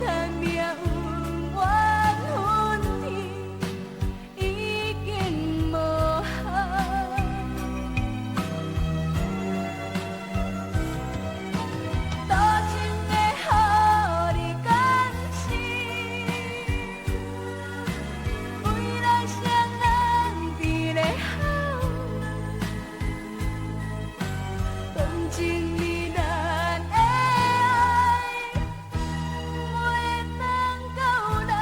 叹命運緣分天已經無效。多情的予你感受，為咱雙人佇咧哭，當情你咱的愛袂當到老。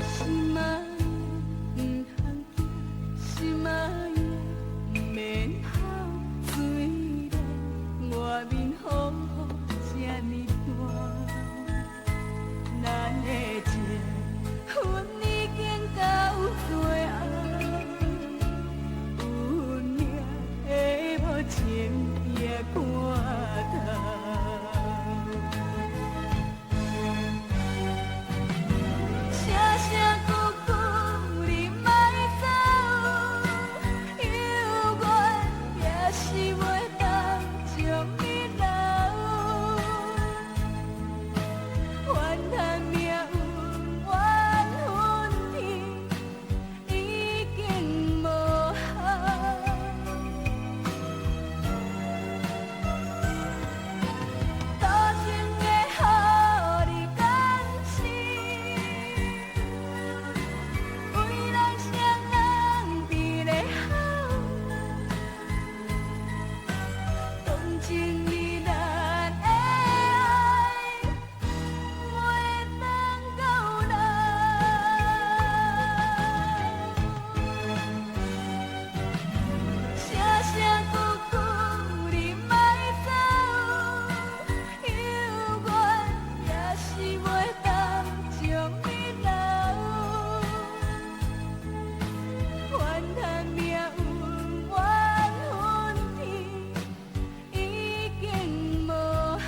心仔毋通惊，心仔也毋免哭，雖然外面風雨這呢大，咱的情分已經到最後，運命的無情也看透。聲聲句句你莫走，猶原也是袂當將你留。怨嘆命運緣分天已經無效。多情的予你感受，為咱雙人佇咧哭，當情你咱的愛袂當到老。聲聲句句你莫走，猶原也是袂當將你留。怨嘆命運緣分天已經無效。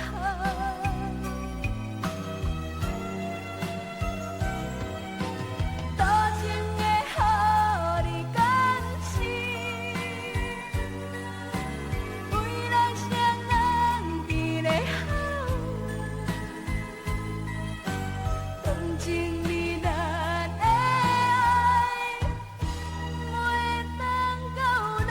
多情的予你感受，為咱雙人佇咧哭，當情你咱的愛袂當到老。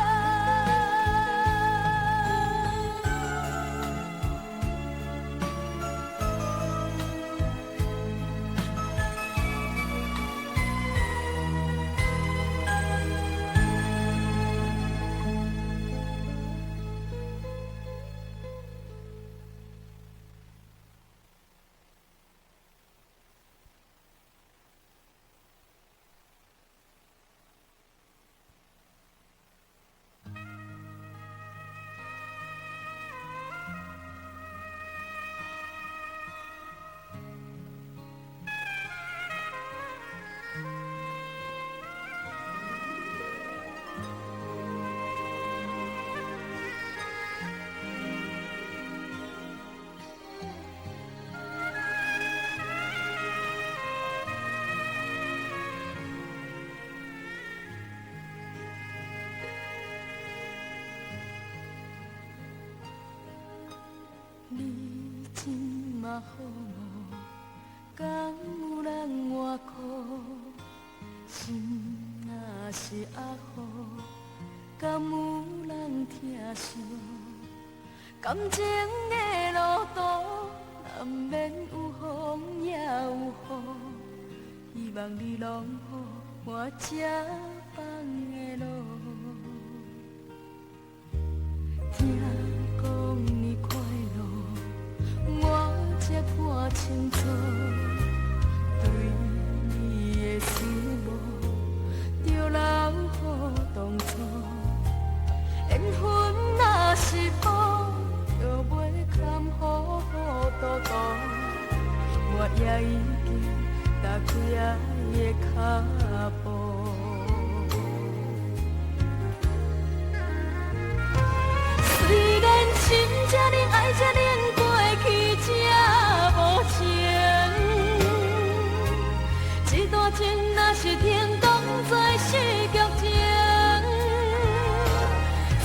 你這馬好無？敢有人倚靠？心若是壓雨，敢有人疼惜？感情的路途，難免有風也有雨，希望你攏好，我才放會落。聽講你快樂，我才看清楚，對你的思慕，著留予當初。緣分若是無，就袂堪糊糊塗塗，我也已經踏開愛的腳步。雖然心這冷，愛這冷，過去這無情，情若是天講知是劇情。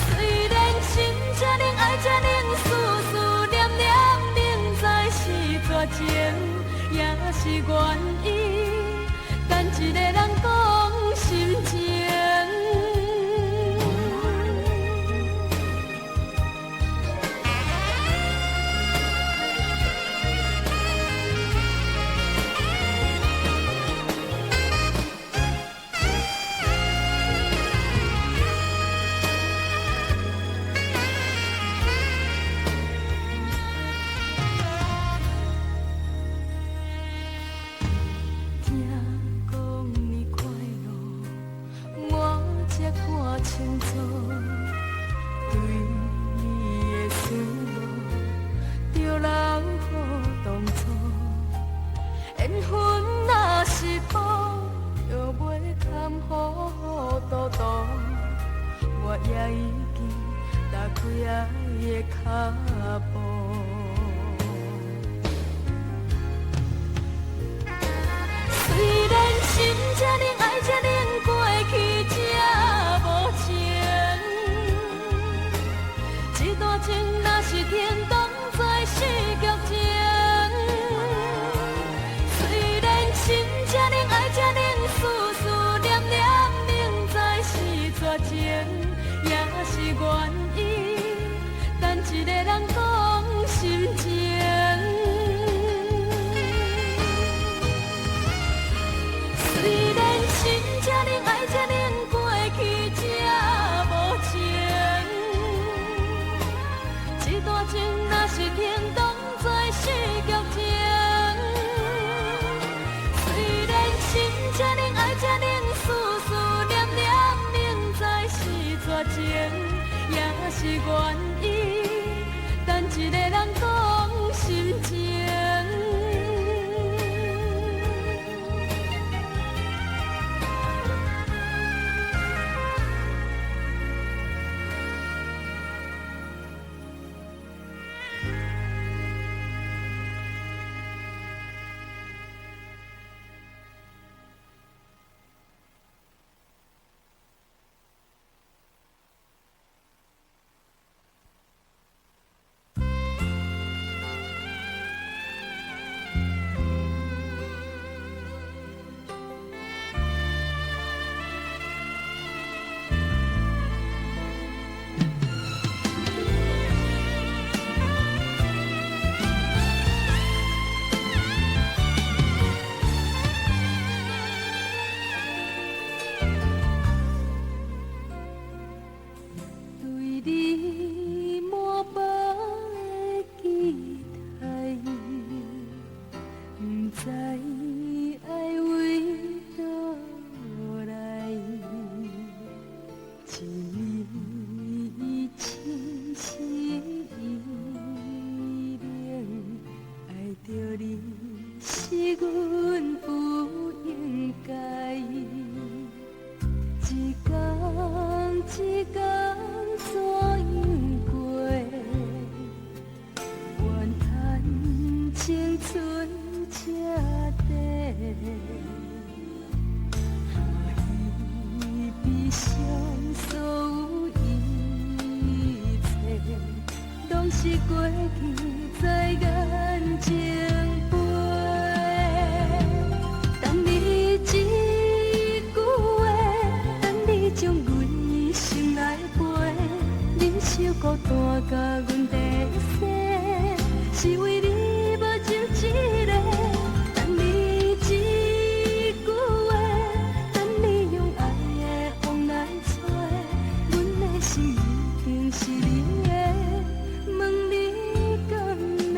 雖然心這冷，愛這冷，思思念念，明知是絕情，也是願意等一个人講心情。聽講你快樂，我才看清楚，對你的思慕，著留予當初。緣分若是無，就袂堪糊糊塗塗，我也已經踏開愛的腳步。雖然心這冷，愛這冷，過去這無情。這段情若是天當知是劇情。雖然心這冷，愛這冷，思思念念，明知是絕情，也是願意等一个人講心情。雖然心這冷，愛這冷，過去這無情。這段情若是天當知是劇情。雖然心這冷，愛這冷，思思念念，明知是絕情，也是願意等一个人講心情。對你滿腹的期待，毋知愛為佗來，一暝情深意濃，愛著你是阮不應該。一工一工怎樣過？怨嘆青春這短，欢喜悲傷所有一切，攏是過去在眼前飛。等你一句話，等你將阮心來陪，忍受孤單共阮地勢，是為你無情一个。等你一句話，等你用愛的風來吹，阮的心已經是你的，問你敢會？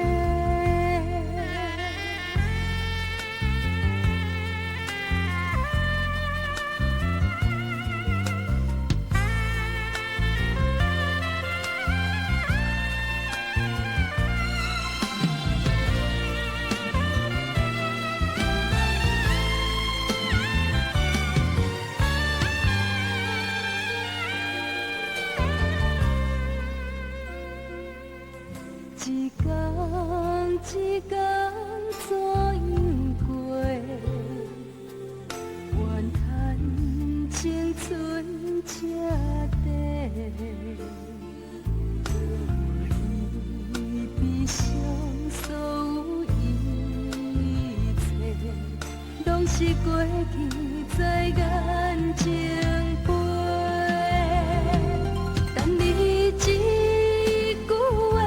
是過去在眼前飛。等你一句話，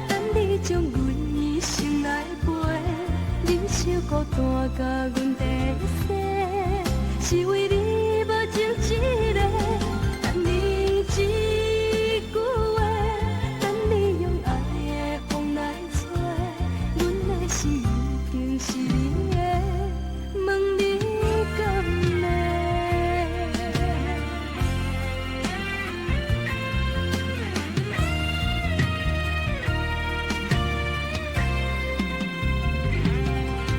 等你將阮的心來陪，忍受孤單共阮地勢，是為你無情一个。等你一句話，等你用愛的風來吹，阮的心已經是你的，問你敢會？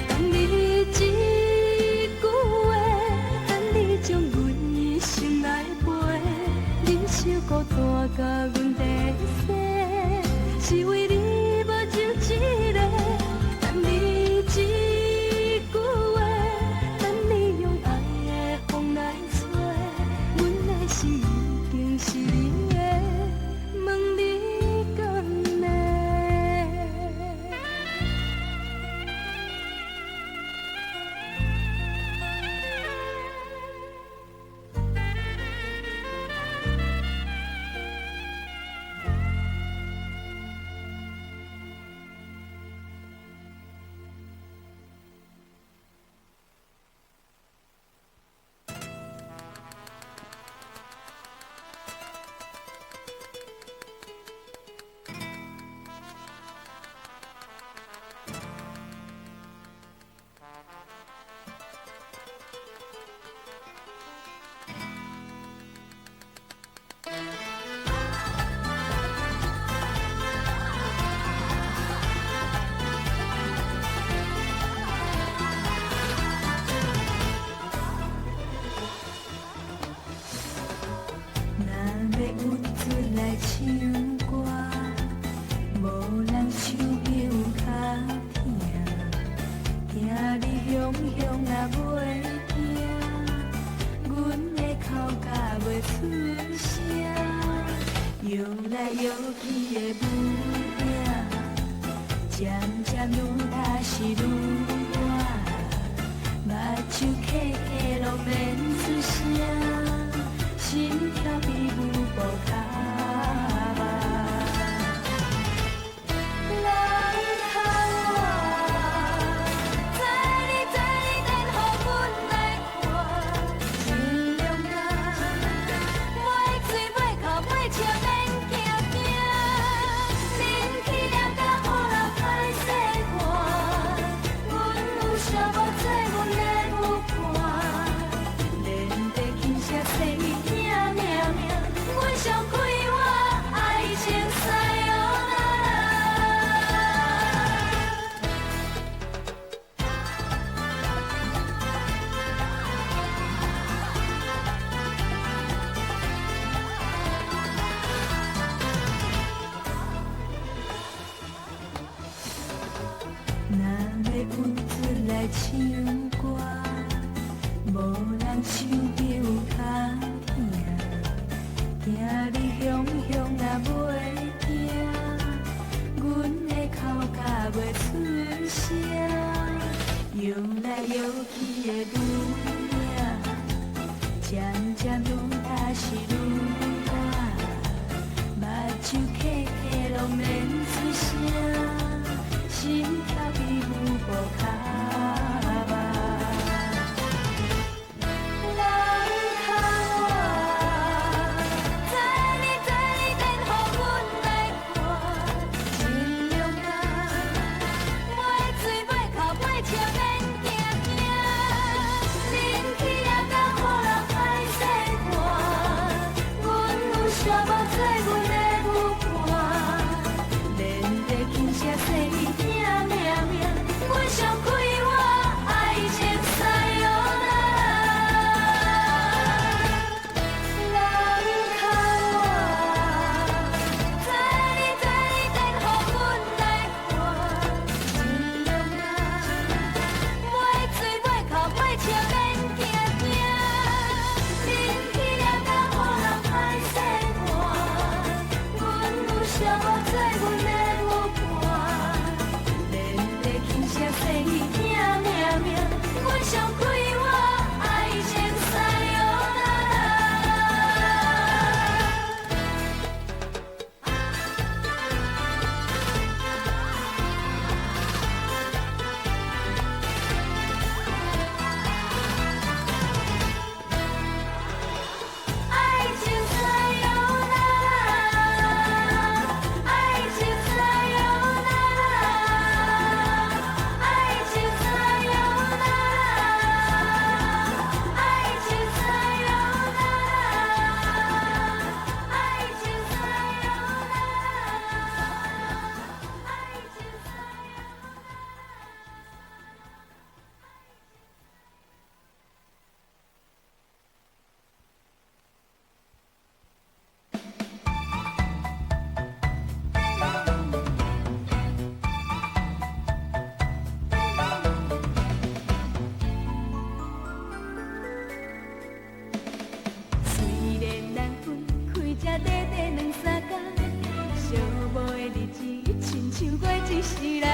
等你一句話，等你將阮的心來陪，忍受孤單共阮地勢，是為你無情一個。等你一句話，等你用愛的風來吹，阮的心已經是你的，問你敢會？若欲阮出來唱歌，無人手比有較疼，驚你雄雄啊袂驚，阮的哭甲袂出聲，搖來搖去的舞影，漸漸愈來是愈遠，目睭瞌瞌攏免出聲。心跳比舞步較慢。人較晚，知你知你等予阮來看，盡量甲袂醉袂哭袂笑免驚驚，冷氣了甲雨落歹勢看，阮有寂寞做阮的舞伴，連地輕聲細語聽命命，阮上快活愛情さよなら。若欲阮出來唱歌，無人手比有較疼，驚你雄雄啊袂驚，阮的哭甲袂出聲，搖來搖去的舞影，漸漸愈來是愈遠，目睭瞌瞌攏免出聲。心跳比舞步較慢。人較晚，知你知你等予阮來看，盡量甲袂醉袂哭袂笑免驚驚，冷世人，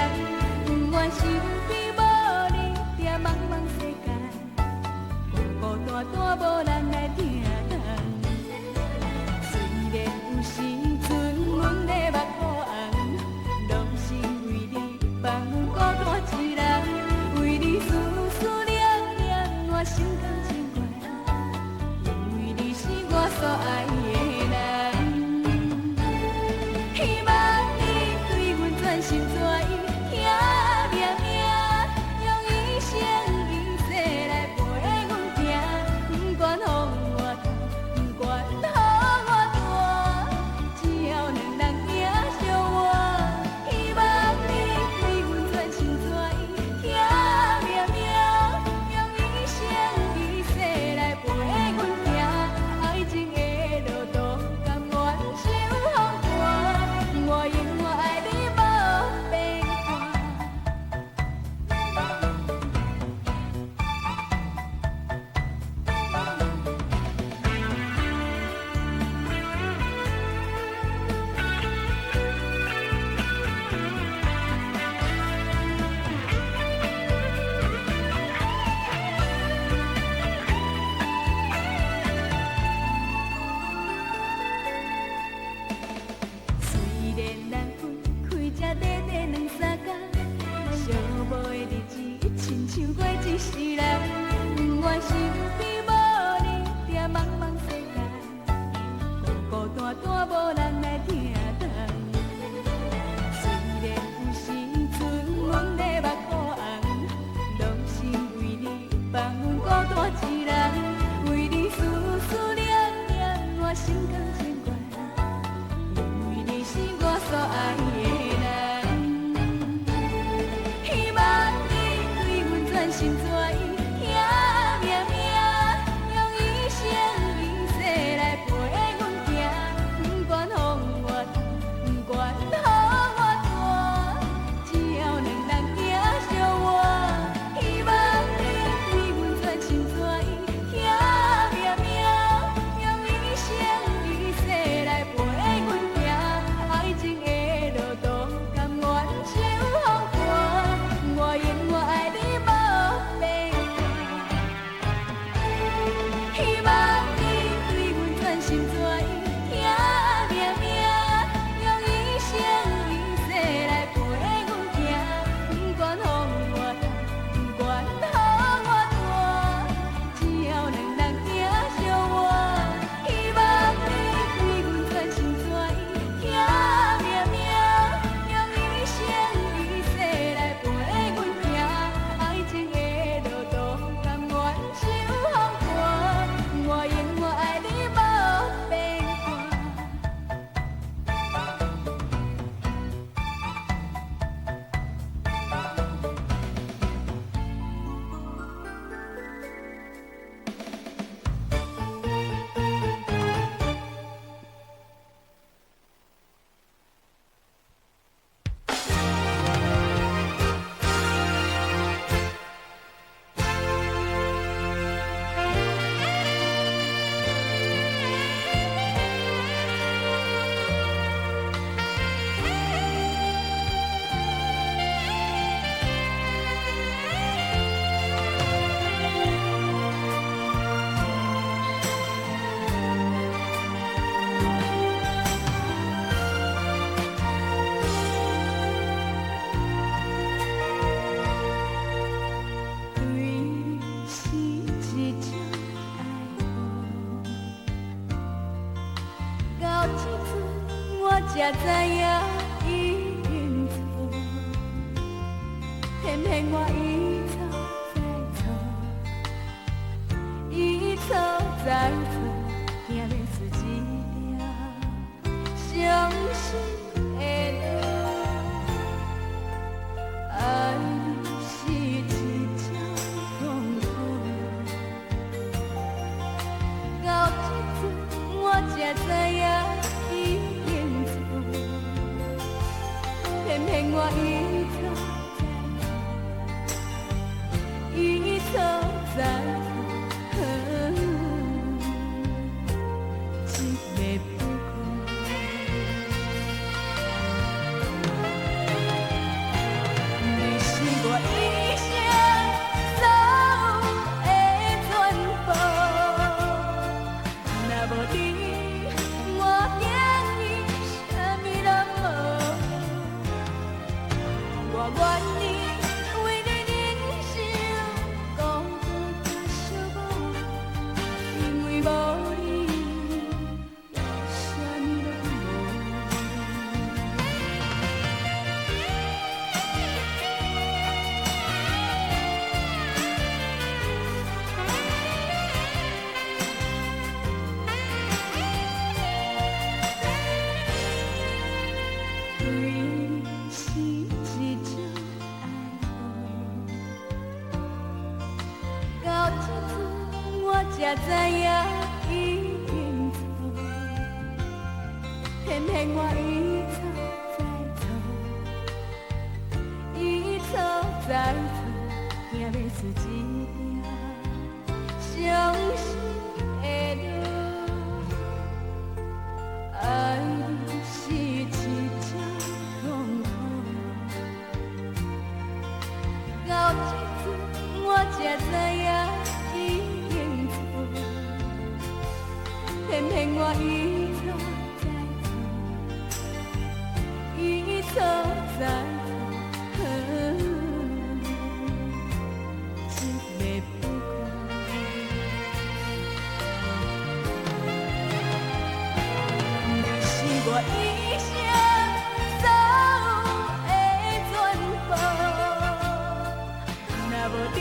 不願身邊無你，佇茫茫世界，孤孤單單無人來疼人。雖然有時陣阮的目眶紅，攏是為你放阮孤單一人，為你思思念念，我心甘情願，因為你是我所愛的人。希望你對阮全心全意，疼命命，用一生一世來陪阮行，不管風偌大，不管雨偌大，只要兩人行相活。希望你對阮全心全意，疼命命，用一生一世來陪阮行，愛情的路途甘願受風寒，我永遠愛你無變換。雖然咱分開才短短兩三工，寂寞的日子親像過一世人。不願身邊無你，佇茫茫世界，孤孤單單無人來疼人。雖然有時陣阮的目眶紅，攏是為你放阮孤單一人，為你思思念念，我心甘情願。因為你是我所愛的人，希望你對阮全心全意，疼命命，用一生一世來陪阮行，不管風偌大，不管雨偌大，只要兩人行相活。希望你對阮全心全意，疼命命，用一生一世來陪阮行，愛情的路途甘願受風寒，我永遠愛你無變換。希望你對阮全心全意，疼命命，用一生一世來陪阮行，不管風偌大，不管雨偌大，只要兩人行相活。希望你對阮全心全意，疼命命，用一生一世來陪阮行，愛情的路途甘願受風寒，我永遠愛你無變換。對你是一種愛慕，到這陣我才知影已經錯，偏偏我一錯再錯，一錯再錯，驚欲輸一條傷心的路。愛你是一種痛苦，到這陣我才知影已經錯，偏偏我一錯再錯，一錯再錯，這个不顧。才知影已經錯，偏偏我一錯再錯，一錯再錯，驚欲輸一定傷心的路。愛你是一種痛苦，到這陣我才知影已經錯，偏偏我一錯再錯，一錯再錯，執迷不悟。你是我一生所有的全部，若無你，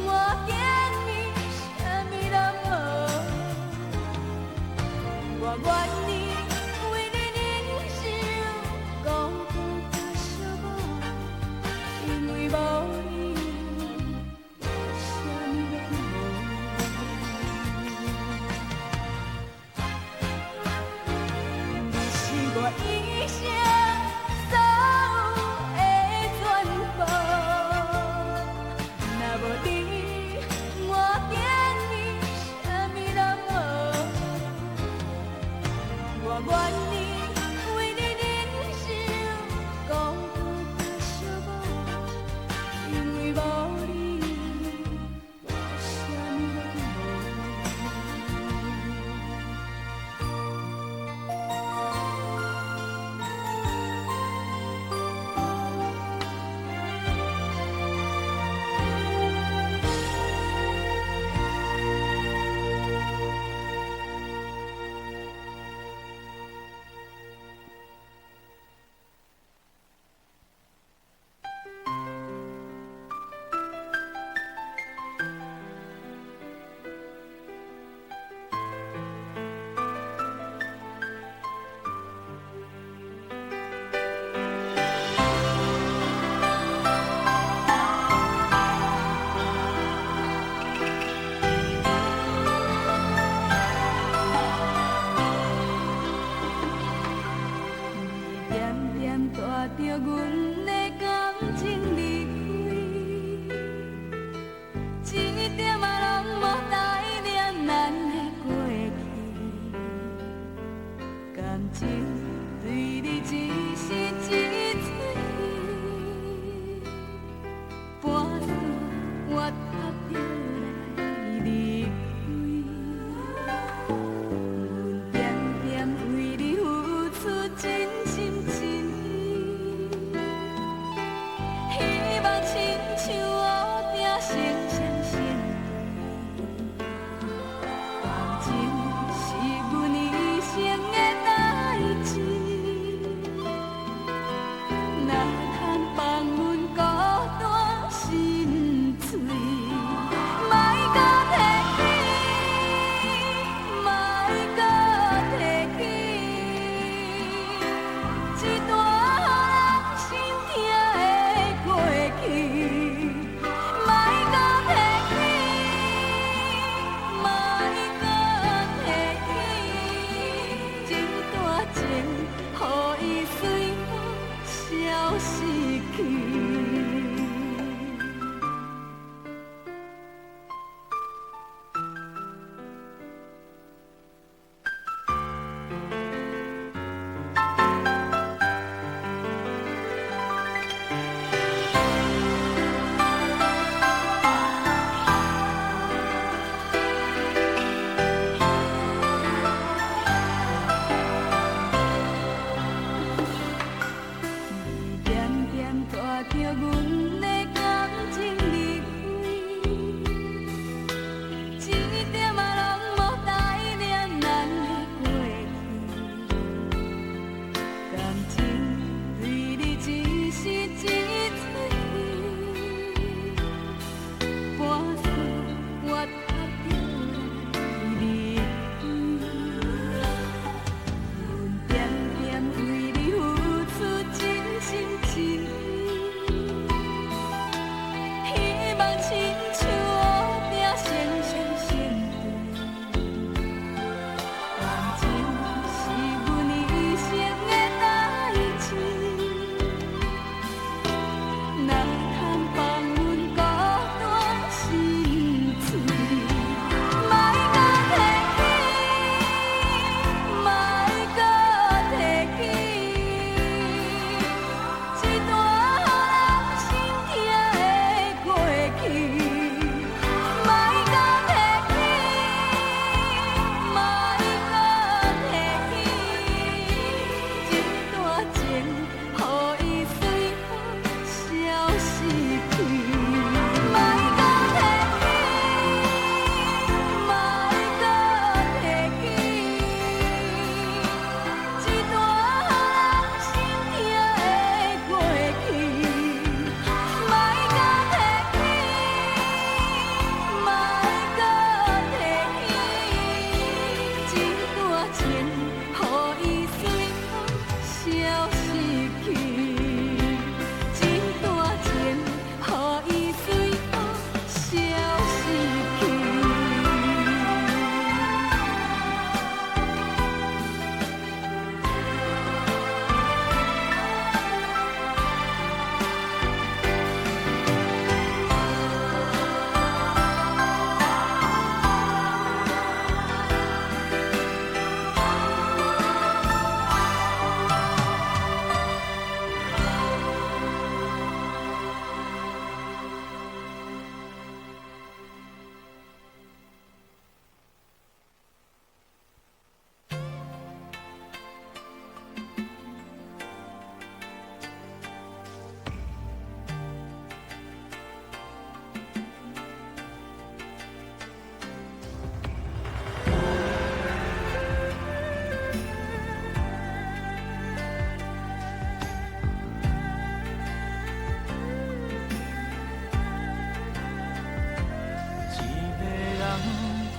我今日啥物攏無。我願意為你忍受孤獨佮寂寞，因為無你，我啥物攏無。你是我一生所有的全部，若無你，我今日啥物攏無。我願意為你忍受孤獨佮寂寞，因為無你，我啥物攏無。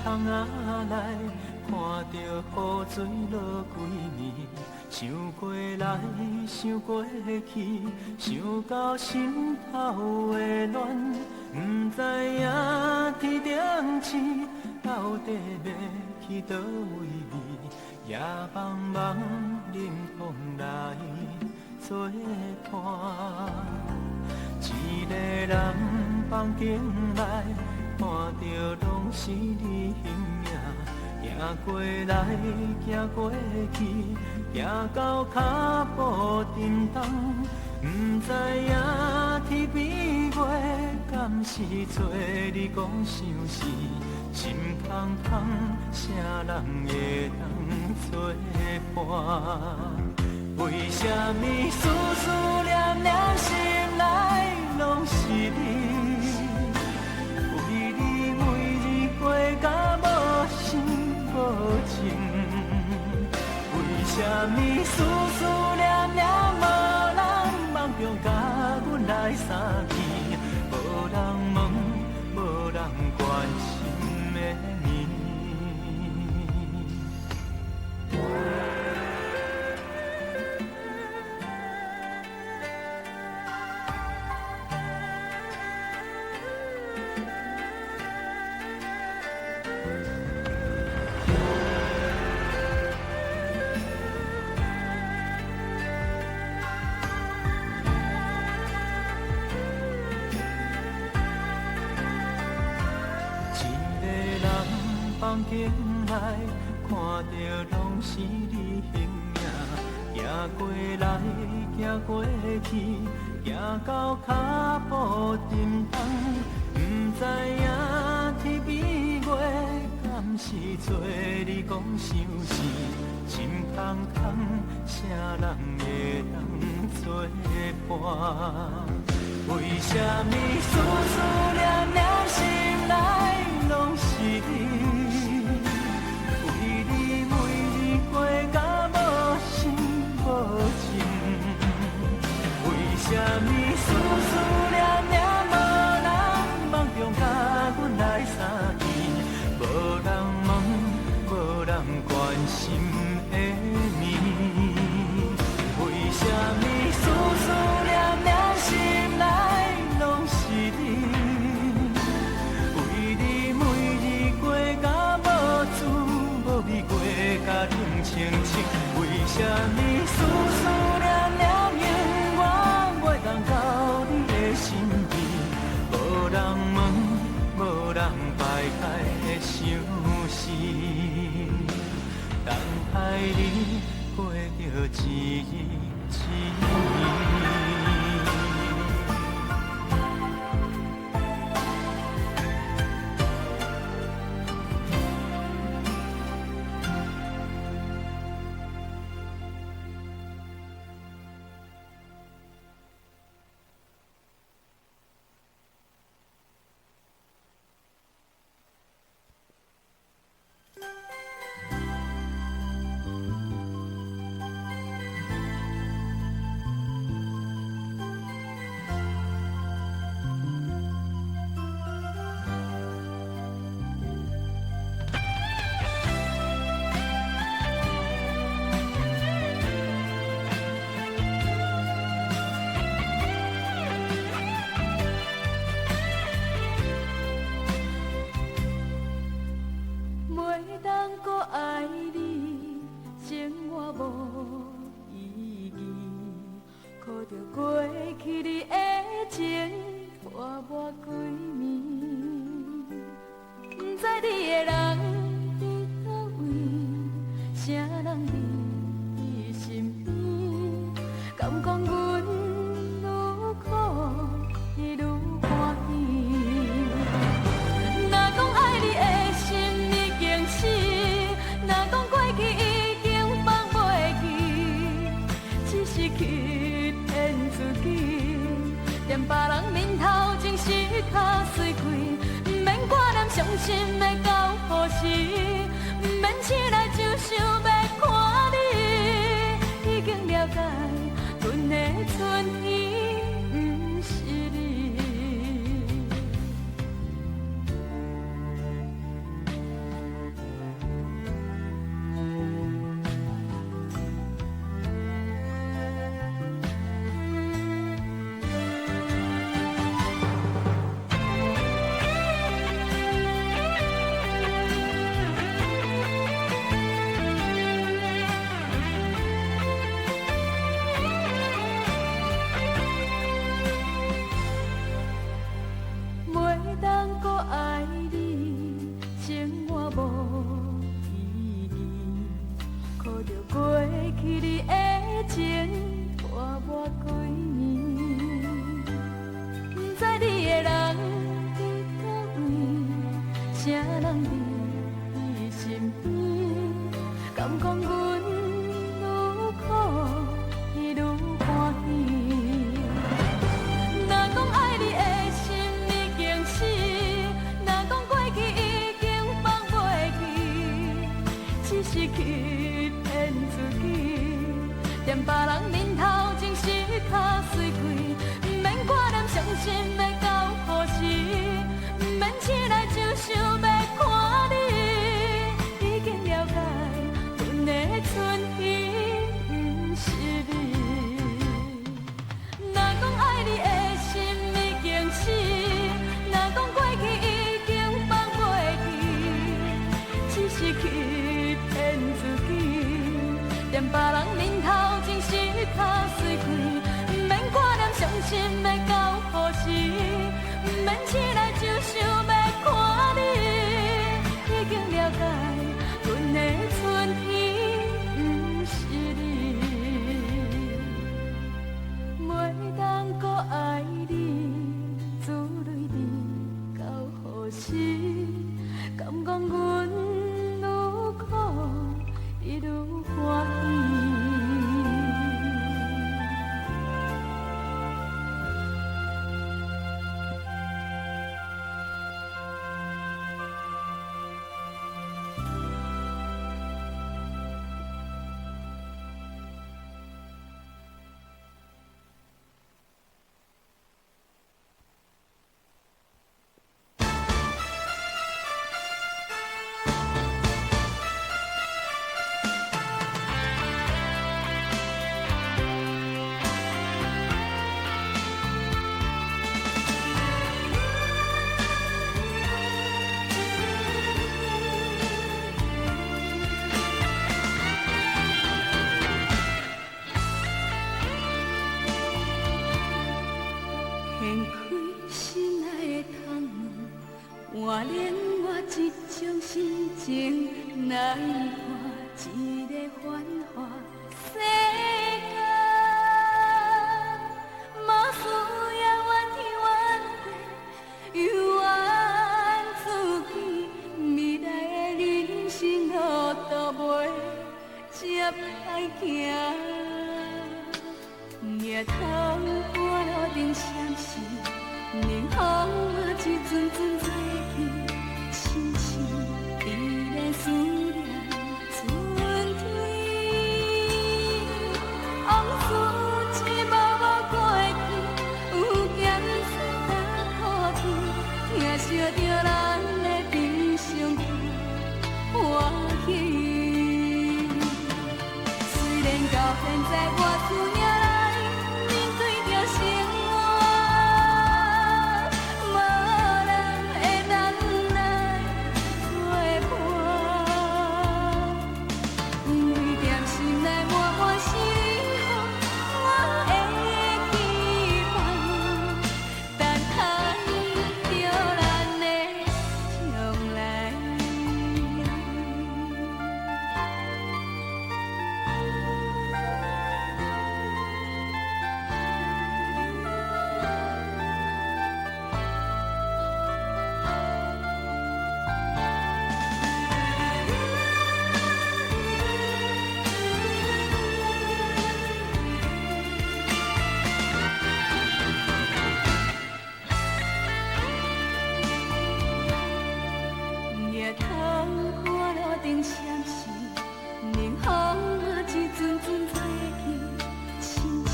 窗仔內，看著雨水落規暝，想過來，想過去，想到心頭的暖，毋知影天頂星到底欲去佗位暝，夜茫茫忍風來做伴。一个人房間內，看著攏是你形影，行過來，行過去，行到跤步沉重，毋知影天比月，敢是揣你講相思，心空空，啥人會當做伴？為啥物思思念念心內攏是你？為你每日過甲無心無情，為啥物思思念念無人夢中共阮來相見，無人問，無人關心的暝。一个人房間內，看著攏是你形影，行過來，行過去，行到跤步沉重，毋知影天比月，敢是揣你講相思，心空空，啥人會當做伴？為啥物思思念念心內攏是你？為你每日過甲無心無情，為啥物思思念念無人夢中共阮來相見，無人問，無人關心的暝。為啥物思思念念心內攏是你？為你每日過甲無滋無味，過甲冷清清。為啥物思思念念永遠袂當到你的身邊？無人問，無人排解的相思，等待你過著一日一暝。袂當閣愛你，生活無意義，靠著過去你的情拖我規暝，毋知你的人佇佗位，啥人佇你身邊？敢講阮愈苦，伊愈歡喜。若講愛你的心已經死，若講過去已經放袂記，只是欺騙自己，踮別人面頭前是較媠氣，毋免掛念傷心會到何時，毋免醒來就想欲看你，已經了解，阮的春天毋是你。人佇你身邊，敢講阮愈苦，伊愈歡喜。若講愛你的心已經死，若講過去已經放袂記，只是欺騙自己，踮別人面頭前是較媠氣，毋免掛念傷心欲到何時，毋免醒來就想欲看你，已經了解，阮的春天毋是你。若講愛你的心已經死，若講過去已經放袂記，只是欺騙自己，踮別人面頭前是較媠氣，毋免掛念傷心欲到何時，毋免醒來就想欲看你，已經了解，阮的春天毋是你。袂當閣愛你，珠淚滴到何時？敢講阮愈苦，伊愈歡喜。掀開心內的窗門，換另外一種心情來看這個繁華世間。嘛需要怨天怨地，猶怨自己，未來的人生路途袂這歹行。額頭半路燈閃爍，冷風嘛一陣陣吹去，深深伫咧思念春天。往事一幕幕過去，有鹹酸甲苦甜，疼惜著咱的悲傷甲歡喜。雖然到現在我思念來面對著生活，無人會當來作伴。因為踮心內滿滿是你予我的期盼，等待著咱的將來。額頭半路燈閃爍，冷風嘛一陣陣吹去，深深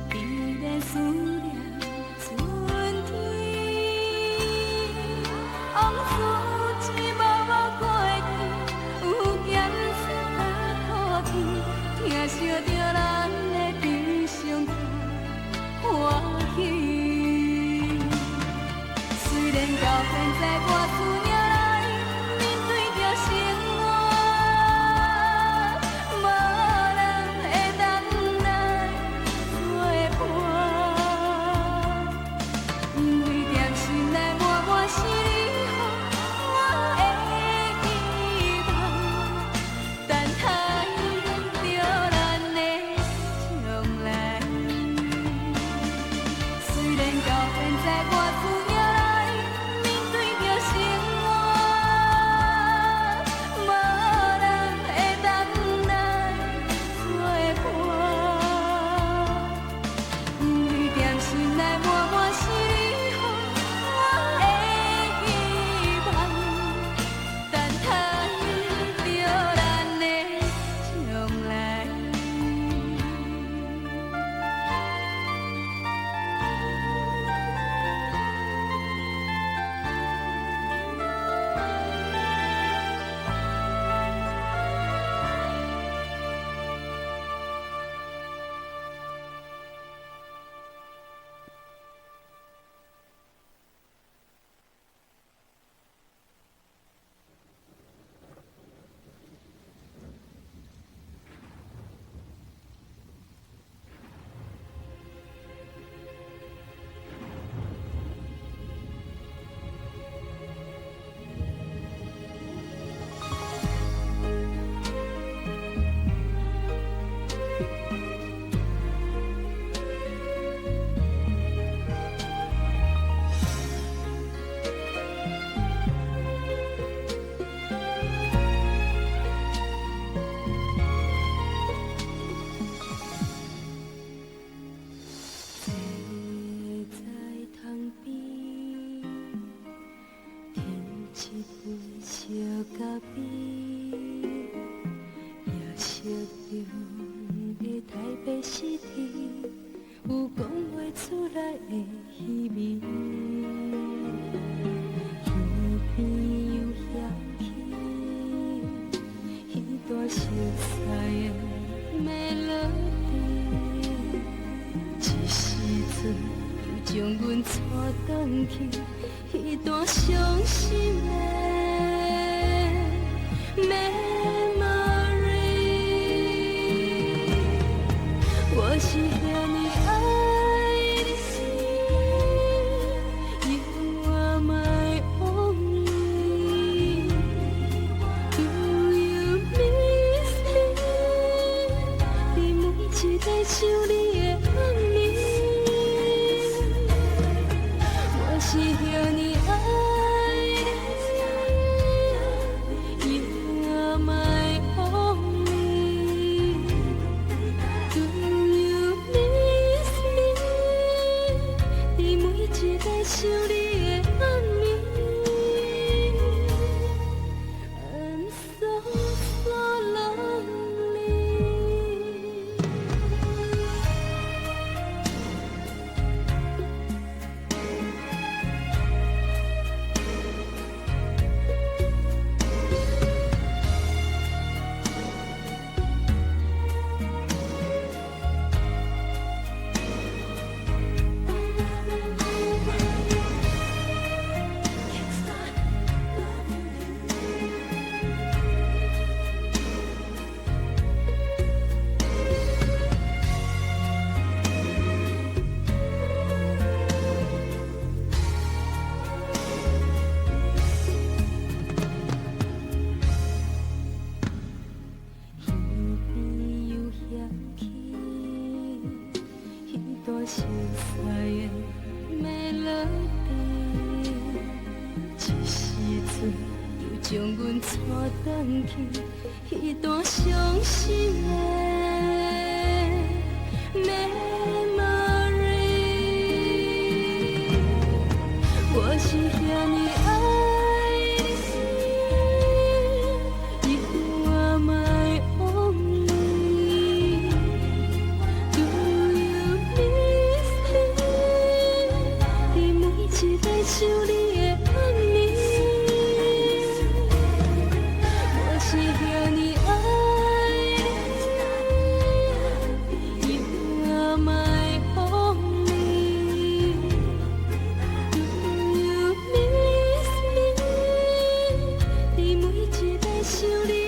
佇咧思念春天。往事一幕幕過去，有鹹酸甲苦甜，疼惜著咱的悲傷甲歡喜。雖然到現在我思念來面對著生活，咖啡，夜色中的台北 City，有講袂出來的稀微，耳邊又響起彼段熟悉的 melody，這時陣又將阮帶轉去彼段傷心的 memory。我是遐呢愛你，You are my only。Do you miss me？伫每一个想你的暗暝，我是遐呢愛你，You are my only。Do you miss me？伫每一个想你的暗暝，I'm so so lonely。耳邊又響起彼段熟悉的 melody，這時陣又將阮帶轉去彼段傷心的 memory。我是遐呢愛你，You are my only。Do you miss me？伫每一个想你的暗暝，我是遐呢愛你，You are my only。Do you miss me？伫每一个想你。